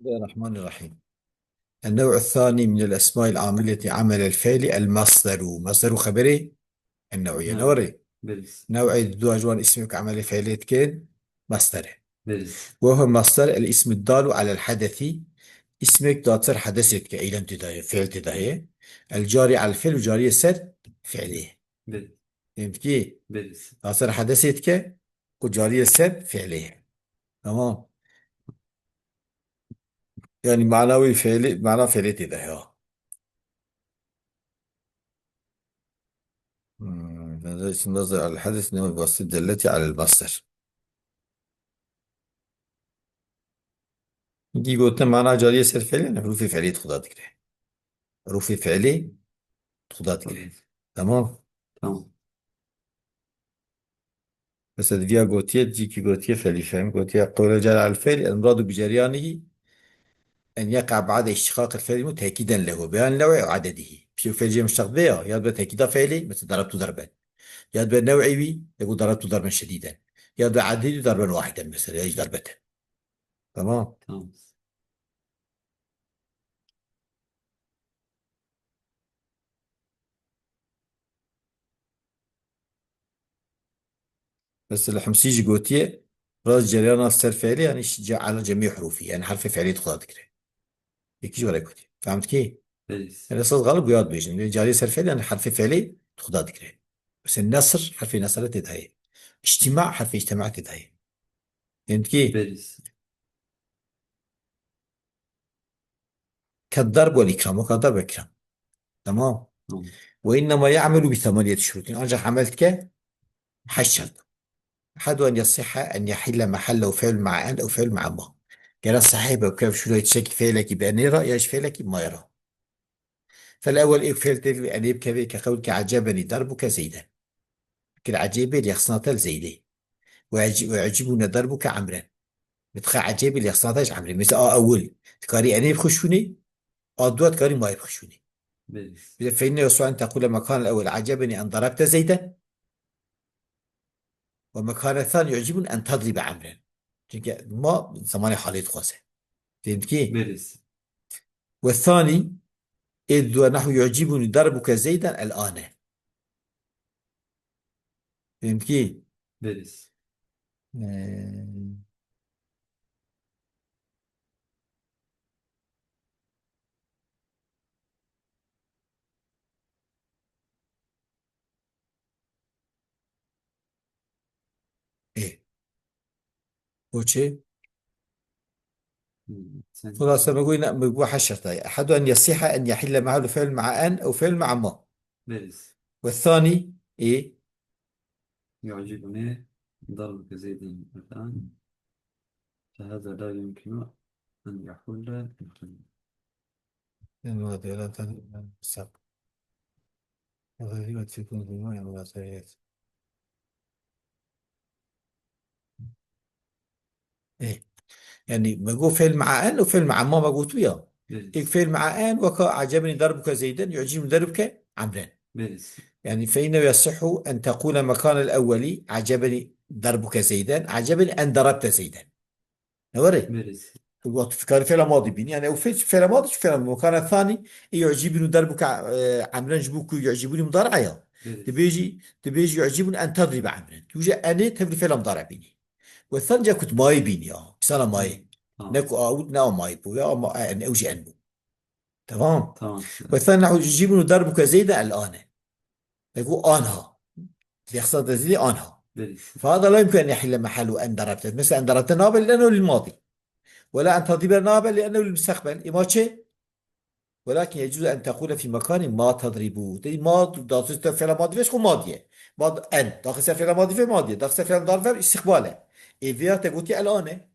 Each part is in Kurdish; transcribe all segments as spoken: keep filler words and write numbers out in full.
بسم الله الرحمن الرحيم. النوع الثاني من الأسماء العاملة عمل الفعل المصدر. مصدر خبري النوعية. نعم. نوري. Belê. نوعي دو جوان اسمك عمل فعل كان مصدر. Belê. وهو مصدر الاسم الدال على الحدث. اسمك داتر حدث كإيلان تداهي، فعل تداهي. الجاري على الفعل وجاري سر فعله. Belê. فهمت كي؟ Belê. داتر حدث كي وجاري سر فعله. Tamam. Yani mana wî fiilî, mana fiilî tê de ya. Hmm, هذا اسم مصدر على الحدث إنما بواسطة الدالة على المصدر. Dî gotin mana cariyê ser fiilî, yani hurufê fiilî xuda dikire. Hurufê fiilî xuda dikire. Tamam. Tamam. Mesela, diviya gotiye, cîkî gotiye felîfem, gotiye qewle cere el feyl, el muradu bi ceryanihî, en yeqa ba'de iştiqaq el feyl mu tekîden lehu, beyan lew'e adedihî. Piştî feyl jê muşteq be ya, ya dibe tekîda feylê, mesela, darabtu darben. Ya dibe new'ê wî, ya ku darabtu darben şedîden. Ya dibe adedî darben wahiden, mesela, ya jî darbeten. Tamam. Tamam. Mesela Himsî jî gotiye, rast ceryana ser fiilî, yani ş-, ce-, ala cemî hurufî, yani herfê fiilî dixuda dikire. Yekî ji were gotiye. Fehm dikî? Belê. Yani esas galib ya dibêjin. Yani cariyê ser fiilî, yani herfê fiilî dixuda dikire. Mesela nesr, herfê nesre tê de heye. İçtima, herfê içtima tê de heye. Fehmtî? Belê. Keddarb wal ikram, weka darb ve ikram. Tamam. Tamam. Ve innema ya'melu bi semaniyeti şurutin. Ancak amel dike heşt şert. Ehadu en yasiha en yahille mehallehu fi'l ma'a en ev fi'l ma'a ma. Gere sahih be ke şurayê şekil fiilekî bi enê ra ya ji fiilekî mayê ra. Fel ewel êk fiil tê li enê bikeve ke qewlke ecebenî darbuke zeyden. Kir ecêbê lêxisnatel zeydê. Ve ec-, ve ecibûne darbuke emren. Bi dixe ecêbê lêxisnatel ji emrê. Mesela a ewil dikarî enê bixişûnê, a dua dikarî mayê bixişûnê. Belê. Bir de fe inne yasû en teqûle mekanel ewel ecebenî en darabte zeyden. Ve mekane than yu'cibûn en tadribe emren. Çünkü ma zamanê halê dixwaze. Fehmtî? Belê. Ve thanî, ê dua nehwu yu'cibûnî darbuke zeyden el ane. Fehmtî? Belê. Ee, Ê. O çi? Hmm, sen Xulase me goy ne, me goy heşt şertay. Ehadu en yasiha en yahille mehalu fi'l ma'a en ew fi'l ma'a ma. Belê. Ve thani, ê. يعجبني ضربك زيدا الآن، فهذا لا يمكن أن يحل محلا. الماضي ولا تنسب. وظيفة تكون في موضع المصدرية. Ê. Yani, me got fi'l ma'a en û fi'l ma'a ma me gotiye. Belê. Êk fi'l ma'a en weka ecebnî darbuke zeyden, yu'cibnî darbuke emren. Belê. Yani, fe innehu yasihhu en teqûle mekanel ewwelî ecebnî darbuke zeyden, ecebnî en darabte zeyden. Ne were? Belê. Wextî tu karî fi'la madî bînî. Yani, ew fi'l, fi'la madî, fi'la mekana thanî, ê yu'cibnî darbuke, e, emren ji bo ku yu'cibnî mudari'a ya. Belê. Dibêjî, dibêjî yu'cibnî en tadribe emren. Tu jî enê tevlî fi'la mudari bînî. Westan ca ku tu mayî bînî ya. Pisana mayî. Ha. Ne ku a û ne a mayî bû ya, ama en, ew jî en bû. Tamam. Tamam. Westan nehwu yu'cibnî darbuke zeyden el ane. Ego anha. Lêxisnata zeyde anha. Belê. Fehada la yumkin en yahille mehallu en darabte. Mesela en darabte nabe li'ennehu lil madi. Ve la en tadribe nabe li'ennehu lil mustaqbel. Ê ma çi? Welakin yecuzu en teqûle fî mekanî ma tedribû. Tê ma daxiste fi'la madî ve ji xwe madî ye. Ma en, daxiste fi'la madî ve madî ye. Daxiste fi'la mudari ve îstiqbal e. Ê vêya te gotiye el ane.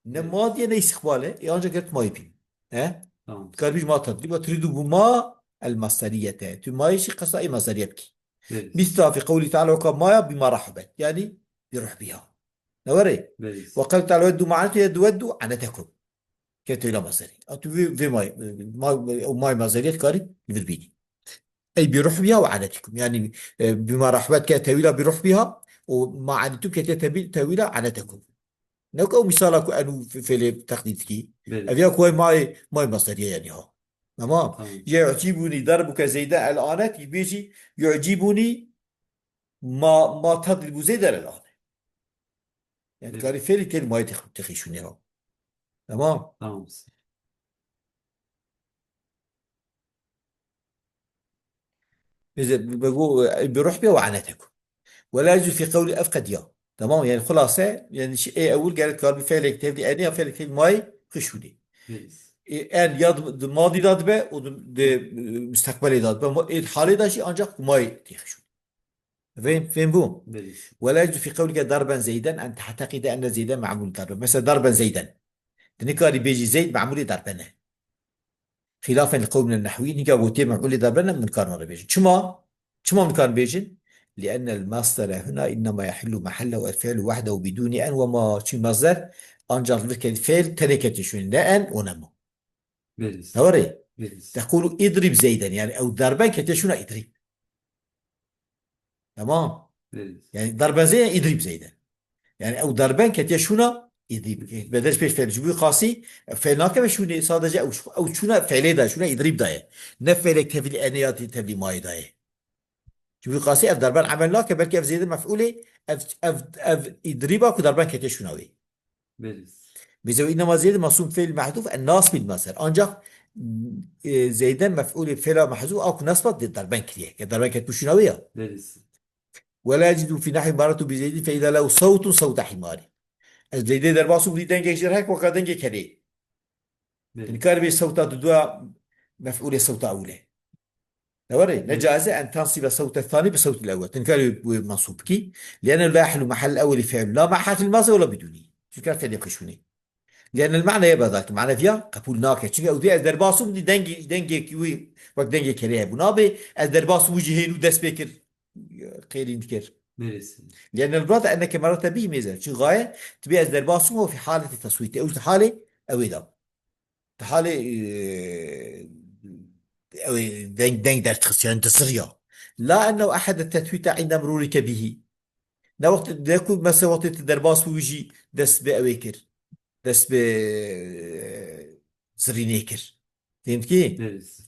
Ne Evet. madî ye, ne îstiqbal e. Ê ancak geret mayî bîn. He? Tamam. Dikarî bî ma tedrîb ve turîdû bi ma el masderiyete. Tu mayî jî qesta ê masderiyet bikî. Evet. Mîsla fî qewlî teala weka maya bîma rahubet. Yani bi ruhbiha. Ne were? Evet. Ve qewlî teala weddu ma anete yeddu weddu anetekum. Ke tewîla mazerî. A tu vê, vê may, may, o may mazeriyet karî li vir bînî. Ey bi ruhbiha ve anetikum. Yani, e, bima rahbet ke tewîla bi ruhbiha û ma anitum ke te-, tebi-, tewîla anetekum. Ne ku ew mîsala ku enû fe-, fêlê teqdîd dikî. Belê. Ev ya ku mayê, mayê masderiye yani ha. Tamam. Tamam. Yu'cibuni darbuke Zeyden el-ane, tî bêjî, yu'cibuni ma, ma tedribu Zeyden el-ane. Yani, belê, karî fêlî têl mayê têx-, têxîşûnê ha. Tamam. Tamam. Bize, bi, bi, bi ruh bê ve anetekum. Ve la yecûz fî qewlî ev qediya. Tamam, yani xulase, yani şi-, ê ewil gerek kar bi fêlek tevlî ene ya fêlek tevlî mayê xişûnê. Yes. Ê, en ya di, di madî de dibe û di, di, e, musteqbelê de dibe. Ê, halê de jî ancak mayê tê xişûnê. Fêm, fêm bû? Belê. Ve la yecûz fî qewlike darben Zeyden en te'teqide enne Zeyden me'mûl darben. Mesela darben Zeyden. Tu nikarî bêjî Zeyd me'mûlê darben e. Xilafen li qewmin nehwî, hînka gotiyê me'mûlê darben e, min karin were bêjin. Çima? Çima min karin bêjin? Li'ennel masdere huna innema yehillu mehellehu el fi'lu wehdehu bidûni en ve ma. Çi masder ancak li vir ket fêl tenê ketiye şûnê, ne en û ne ma. Belê. Ne were? Belê. Tequlu idrib Zeyden, yani ew darben ketiye şûna idrib. Tamam. Belê. Yani darben Zeyden, idrib Zeyden. Yani ew darben ketiye şûna idrib. Bedel pêş fêl. Ji bo qasî, fêl nakeve şûnê, sadece ew, ew çûna fêlê de, şûna idrib de ye. Ne fêlek tevlî ene ya tevlî mayê de ye. Ji bo qasî ev darben emel nake, belkî ev Zeyden mef'ûlê, ev, ev, ev idriba ku darben ketiye şûna wê. Belê. Bêje wî, "Înnema Zeydun masûm fêl mehdûf en nasbil masder." Ancak, e, Zeyden mef'ûlê fêla mehzûf a ku nasba di darben kiriye. Ke darben ket pişûna wê ya. Belê. "Ve la yecîdu fî nehwî marartu bi Zeydin fe îza lehu sewtun sewte himari." Ez Zeydê derbas bûm, dî dengek jê re hek weka dengê kerê. Belê. Nikarî bê sewta di dua mef'ûlê sewta ewle. Lewere, ne caize en tansibe sewte thani bi sewtil ewwel. Tenkarî wê mensûb bikî. Liyene la yahlu mahal ewweli fi'l la ma harfil mazi wala bidûnî. Çünkü fi'lê xişûnê. Liyene ma'na ye bedaki. Ma'na viya qebûl nake. Çünkü ew dê ez derbas bûm, dî dengê, dengê wî wek dengê kerê hebû. Nabê ez derbas bûm, wî jî hênû dest pê kir. Qêrîn dikir. Neresi? Liyene burada enneke merate bî mêze. Çünkü gaye, tu bê ez derbas bûm, fi haleti teswîtê. Ew ji halê ewê da. Di halê, e, ew ê deng, deng derdixist, yani diziriya. La ennehu ehede tetwîte inde mirûrike bihî. Ne wext, ne ku mesela wextê tu derbas bû, wî jî dest bi ewê kir. Dest bi, e, zirînê kir. Fêm dikî? Evet.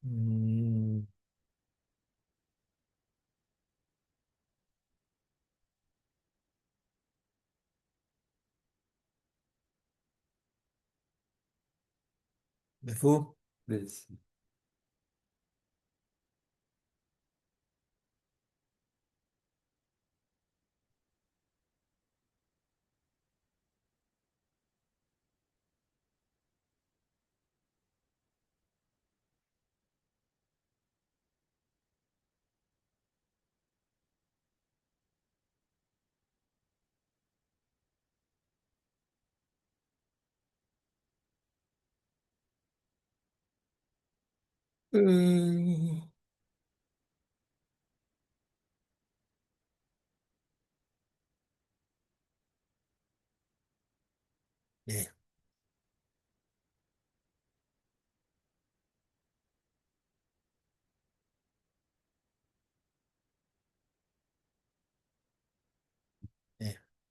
Hmm. Mefhûm? Belê.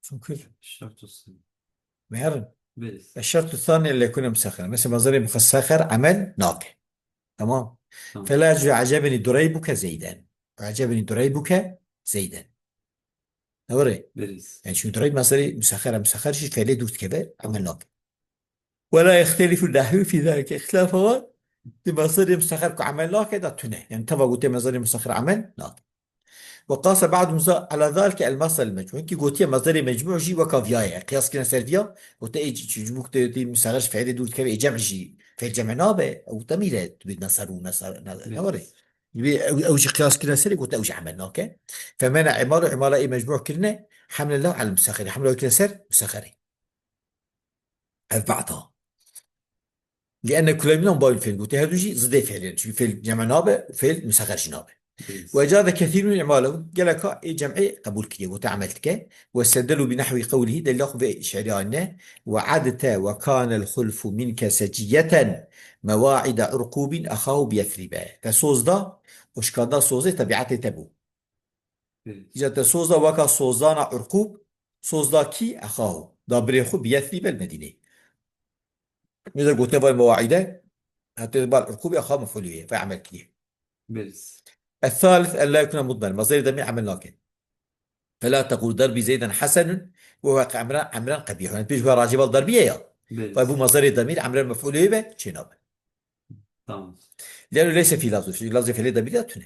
Çünkü şertu sani. Meherin. Belê. Eşşertu sani en lekune musahheren. Mesela mazeri musahher emel nake. Tamam. Tamam. Fela ecebeni dureybuke Zeyden. Ecebeni dureybuke Zeyden. Doğru. Belê. Yani çünkü dureyb mazeri musahher, musahher şey fele dûr dikeve emel nake. Ve la yehtelifu nehwî fî zalike. Îxtilaf hewa di mezerê musexer ku emel nake da tune. Yani teva gotê mezerê musexer emel nake. Ve qase ba'duhum ala zalike el mezeril mecmû. Hinkî gotiye mezerê mecmû jî weka viya ye. Qiyas kirine ser viya. Gote ê çi, çi, çi, çi, musexer ji fiilê dûr dikeve, ê cem jî fiil cem nabe. Ew temîle dibê neser û neser, ne, ne were. Dibê ew, ew jî qiyas kirine serê, gote ew jî emel nake. Femena imalu, imala ê mecmû kirine, hemle lehu el musexeri. Hemle kirine ser musexeri. Ev ba'da. Li'enne kuleyminan bayul fiil gote, her du jî zidê fiilin. Çünkü fiil cem'e nabe, fiil musexer jî nabe. Belê. Ve cade kethîrun imalehu, geleka ê cem'ê qebûl kiriye, gote emel dike. Ve seddelu bi nehwi qewlihi, delîla xwe vê şi'rî anîne. Ve adte ve kanel xulfu minke seciyeten mewaide urqubin ahahu bi Yesribe. Te soz da, û şikanda sozê tebiatê te bû. Belê. Îca te soz da weka sozana urqub, soz da kî? Ahahu. Da birê xwe bi Yesrîb el Medîneyê. Mêze gote vay mewaîde, hete bal irkûbê xwe mef'ulê ye, vay emel kiriye. Belê. الثالث أن لا يكون مضمرا. Mazerê demîr emel nake. فلا تقل ضربي زيدا حسن وهو عمران، عمران قبيح. Yani pêş ve racî bal darbiye ya. Belê. Vay bu mazerê demîr emel mef'ulê be, çê nabe. Tamam. لأنه ليس في لفظ، في لفظ فعل ضمير ya tune.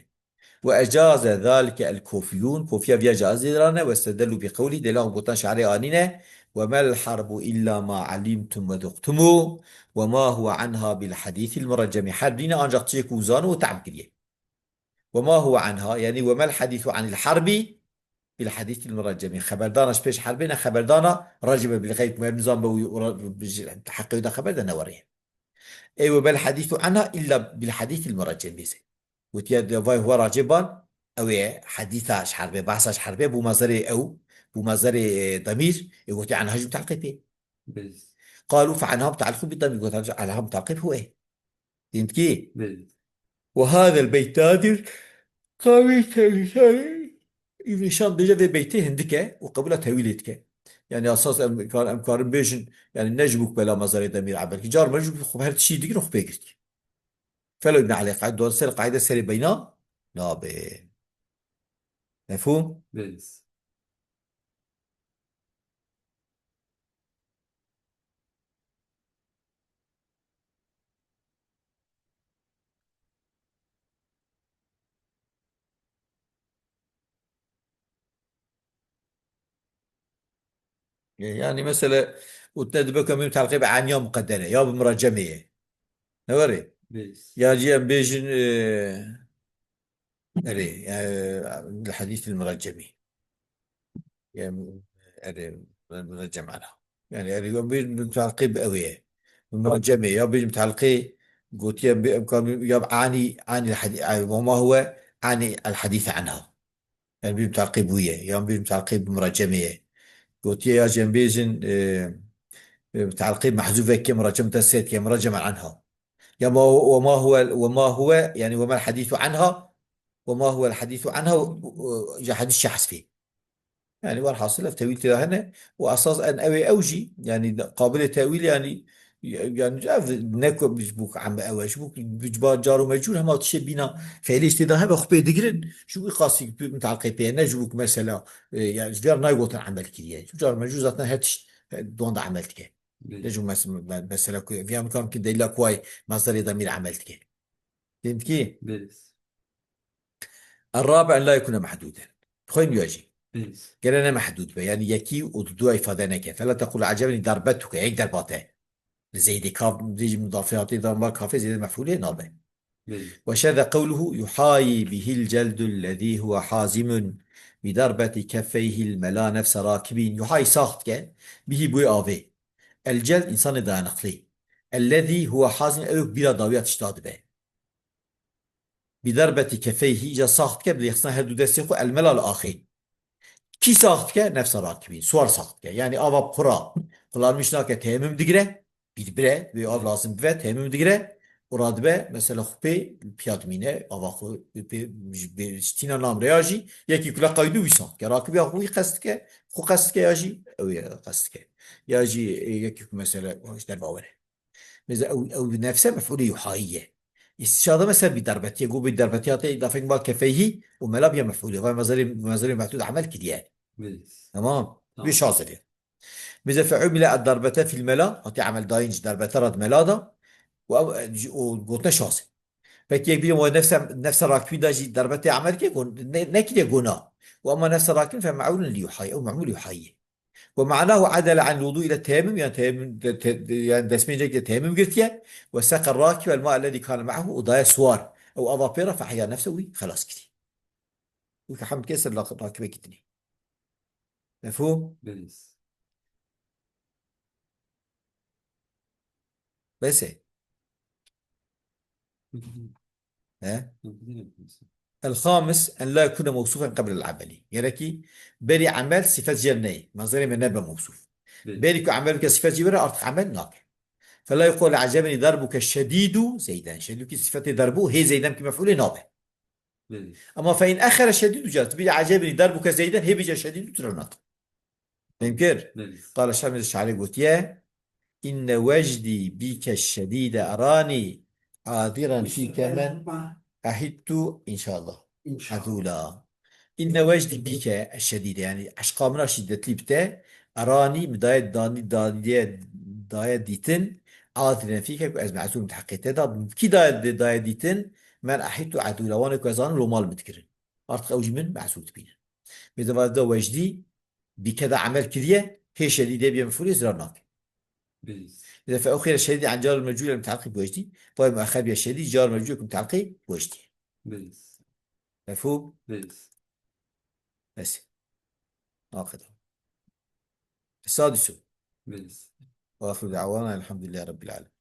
وأجاز ذلك الكوفيون، Kofiya viya caiz dîrane, واستدلوا بقوله، delîla gotan şairê anîne, وما الحرب إلا ما علمتم وذقتم، وما هو عنها بالحديث المرجم. Herb nîne ancak tiştê ku zano û tehm kiriye. وما هو عنها، yani وما الحديث عن الحرب بالحديث المرجم. Xeberdana ji pêş herbê ne xeberdana racime bil xeyb, ku em nizan be û, û ra-, bi ji, heqê wî de xeber de newerê. Ê وما الحديث عنها إلا بالحديث المرجم bêze. Gotiye de vay huwa racê ban, ew ê hedîsa ji herbê, behsa ji herbê, bû mazerê ew, bû mazerê, e, demîr, ê gotiye anha jî muteleqê pê. Belê. قالوا فعنها متعلق بالضمير، gotan anha muteleqê pê wê. Dîn dikî? Belê. وهذا البيت نادر قوي تأويل. Îbn Hîşam bêje vê beytê hindik e û qebûla tewîlê dike. Yani esas em, kar, em karin bêjin, yani ne ji bo ku bela mazerê demîr emel ki. Car me ji bo ku her tiştî digir xwe pê girtî. Felo Îbn Elî qaîde, dor ser qaîde serê beyna nabe. Mefhûm? Belê. E, yani mesela, û te dibe ku em bîn telqî bi aniya muqeddere ya bi muracemê ye. Ne were? Belê. Ya jî em bêjin, e, erê, e, li hedîs il muracemî. Yani, erê, muracem anha. Yani, erê, ya bîn muteleqî bi ew ye. Muracemê, ya bîn muteleqî gotiye bi, em kan, ya bi ani, ani el hadi-, ani, ve ma huve ani el hadîs anha. Yani bîn muteleqî bûye, yan bîn muteleqî bi muracemê ye. Gotiye ya jî em bêjin, e, e, muteleqî mehzûfeke muracem te sê dike, muracem anha. Ya ma, ve ma huve, ve ma huve, yani ve ma el hadîsu anha, ve ma huve el hadîsu anha, e, e, ya hadîs şahsfî. Yani welhasil ev tewîl tê de hene û esas en ew ê ew jî, yani qabilê tewîl yani, yani ev ne ku ji bo ku em ew e, ji bo ku bi ba car û mecûr hema tiştê bîna fe'lê ji tê de hebe xwe pê digirin, ji wî qasî muteleqê pê ye, ne ji bo ku mesela, e, yani ji diyar nayê gotin emel kiriye. Ji car mecûr zaten her tişt, e, di wan de emel dike. Belê. Ne ji bo mes-, me-, mesela ku viya min kam ki delîla ku ay mazdarê demîr emel dike. Fehmtî? Belê. الرابع أن لا يكون محدودا. Xwên ya jî. Belê. Gere ne mehdûd be. Yani yekî û du dua îfade neke. فلا تقل أعجبني ضربتك. Yek derba te. Li Zeydê kaf, dij mudafê hatê dan ba kafê Zeydê mef'ûlê nabe. Belê. وشذ قوله يحايي به الجلد الذي هو حازم بضربة كفيه الملا نفس راكب. Yuhayî sax dike. Bihî bûyê avê. El celd, însanê dayanıklî. Ellezî huwe hazin, ew ê ku bîra dawiya tişta dibe. Bi derbetî kefeyhî, îca sax dike, bi lêxistina her du destê xwe, el mela li axê. Kî sax dike? Nefsa rakibîn. Swar sax dike. Yani ava qura, qulanmiş nake, teyemmüm digire, bîr bire, wê av lazim bive, teyemmüm digire, û radibe, mesela xwe pê piya dimîne, ava xwe pê, pê, ji tîna namre ya jî, yekî kule qaydu wî sax dike. Rakibiya xwe wî qest dike, xwe qest dike ya jî, ew ê qest dike. Ya jî, e, yekî ku mesela, ji derva were. Mesela ew, ew nefse mef'ulê yuhayî ye. Îstişade me ser bî derbetiye, got bî derbetiya te îdafek ba kefeyhî û mela biya mef'ulê. Vay mezerê, mezerê mehdûd emel kiriye. Belê. Tamam. Tamam. Bî şazir ye. Mesela fe'umile ed darbete fil mela, hatiye emel dayîn ji derbete re di mela da. Û ew, û gotine şazir. Peki yek bî nefse, nefse rakibî da jî derbete emel kiriye, got, ne, nekiriye gona. Û ama nefse rakibî fe me'ulun li yuhayî, ew me'mul yuhayî ye. Ve ma'nahu adele anil wudu ile teyemmüm, yani teyemmüm, de, te, de, yani destmêcek de teyemmüm girtiye. Ve seqer rakibel ma ellezî kane ma'ahu, û daye swar. Ew ava pê re fehya nefse wî xelas kirî. Wî ke hemd kê ser laq-, rakibe kitinî. Mefhûm? Belê. Bes e. He? El-xamis en la yekune mewsufen qeblel ameli. Gerekî berî emel sifet jê neyê. Mezerê me nebe mewsuf. Belê. Berî ku emel bike sifet jê were artık emel nake. Fela yuqol ecebnî darbuke şedîdu Zeyden. Şedîdu ki sifetê darbu, hê Zeyden ki mef'ulê nabe. Belê. Ama fe in exere şedîdu ca, tu bî ecebnî darbuke Zeyden, hê bîce şedîdu tu re nake. Fehim kir? Belê. Qala Şamil Şairê gotiye, inne wecdî bîke şedîde eranî, aziren fîke men ehittu inşallah. İnşallah. Ezûla. Inne wecdî bîke şedîde, yani eşqa min a şîdetlî bite, eranî mi daye danî, daye, daye dîtin, aziren fîke ku ez mezûl im di heqê te de, kî daye, daye dîtin, men ehittu ezûla, wane ku ez zanim lo mal min dikirin. Artık ew jî min mezûl dibînin. Mêze va da wecdî, bîke de emel kiriye, hê şedîdê bê mefûlê zirar nake. Belê. Mêze fe ew xêre şedîdê an car mecûl muteleqî bi wecdî, vay muexer bê şedîd car mecûl muteleqî bi wecdî. Belê. Mefhûm? Belê. Bes. Naqeda. Sadisu. Belê. Ve axiru da'wana elhamdülillahi rabbil alemin.